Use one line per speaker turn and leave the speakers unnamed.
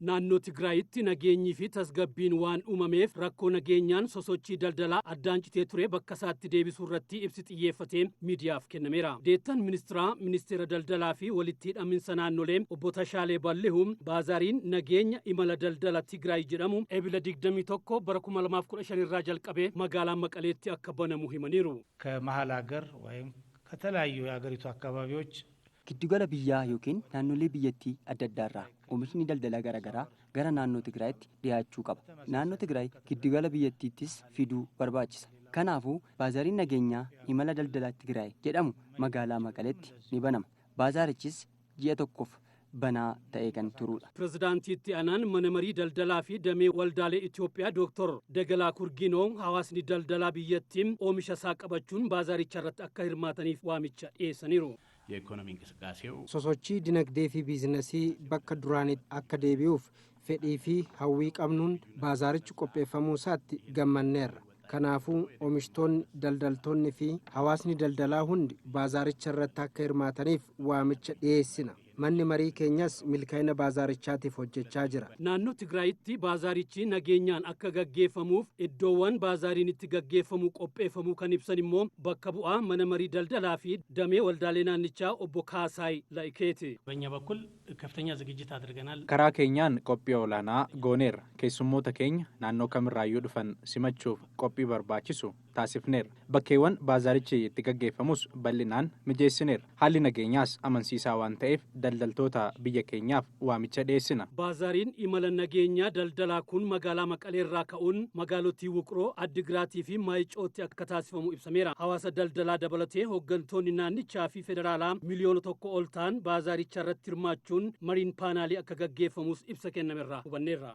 Naannoo Tigraayitti nageenyii fi tasgabbiin waan uumameef rakkoo nageenyaan sosochii daldalaa addaan citee ture bakka isaatti deebisuu irratti ibsi xiyyeeffatee miidiyaaf kennameera. Deettan ministiraa Ministeera Daldalaa fi Walitti Hidhaminsa Naannolee Obbo Tashaalee Ballihu baazaariin nageenya imala daldala Tigraay jedhamu Ebila 21 bara 2015 irraa jalqabee magaalaa Maqaleetti akka banamu himaniiru.
ከመሀል ሀገር ወይም ከተለያዩ የሀገሪቱ አካባቢዎች
Giddugala biyyaa yookiin naannolee biyyattii adda addaarraa oomishni daldalaa garaagaraa gara naannoo Tigraayitti dhiyaachuu qaba. Naannoo Tigraay giddugala biyyattiittis fiduu barbaachisa. Kanaafuu baazaariin nageenyaa imala daldalaa Tigraay jedhamu magaalaa Maqaleetti ni banama. Baazaarichis ji'a tokkoof banaa ta'ee kan turudha.
Pirezidaantii itti aanaan mana marii daldalaa fi damee waldaalee Itoophiyaa Dooktor Dagalaa Kurginoo hawaasni daldalaa biyyattii oomisha isaa qabachuun baazaaricha irratti akka hirmaataniif waamicha dhiyeessaniiru.
የኢኮኖሚ እንቅስቃሴው
Sosochii dinagdee fi biizinasii bakka duraanitti akka deebi'uuf fedhii fi hawwii qabnuun baazaarichi qopheeffamuu isaatti gammanneerra. Kanaafuu oomishtoonni, daldaltoonni fi hawaasni daldalaa hundi baazaaricha irratti akka hirmaataniif waamicha dhiyeessina. Manni marii keenyas milkaa'ina baazaarichaatiif hojjechaa jira.
Naannoo Tigraayitti baazaarichi nageenyaan akka gaggeeffamuuf iddoowwan baazaariin itti gaggeeffamu qopheeffamuu kan ibsan immoo bakka bu'aa mana marii daldalaa fi damee waldaalee naannichaa obbo Kaasaay La'ikeeti.
በእኛ በኩል ከፍተኛ ዝግጅት አድርገናል።
Karaa keenyaan qophii olaanaa gooneerra. Keessummoota keenya naannoo kamirraayyuu dhufan simachuuf qophii barbaachisu taasifneerra. Bakkeewwan baazaarichi itti gaggeeffamus bal'inaan mijeessineerra. Haalli nageenyaas amansiisaa waan ta'eef daldaltoota biyya keenyaaf waamicha dhiyeessina.
Baazaariin imala nageenyaa daldalaa kun magaalaa Maqaleerraa ka'uun magaalotii Wuqroo, Addigiraatii fi Maayicootti akka taasifamu ibsameera. Hawaasa daldalaa dabalatee hooggantoonni naannichaa fi federaalaa 1 miliyoona ol ta'an baazaaricha irratti hirmaachuun mariin paanaalii akka gaggeeffamus ibsa kennamerraa hubanneerra.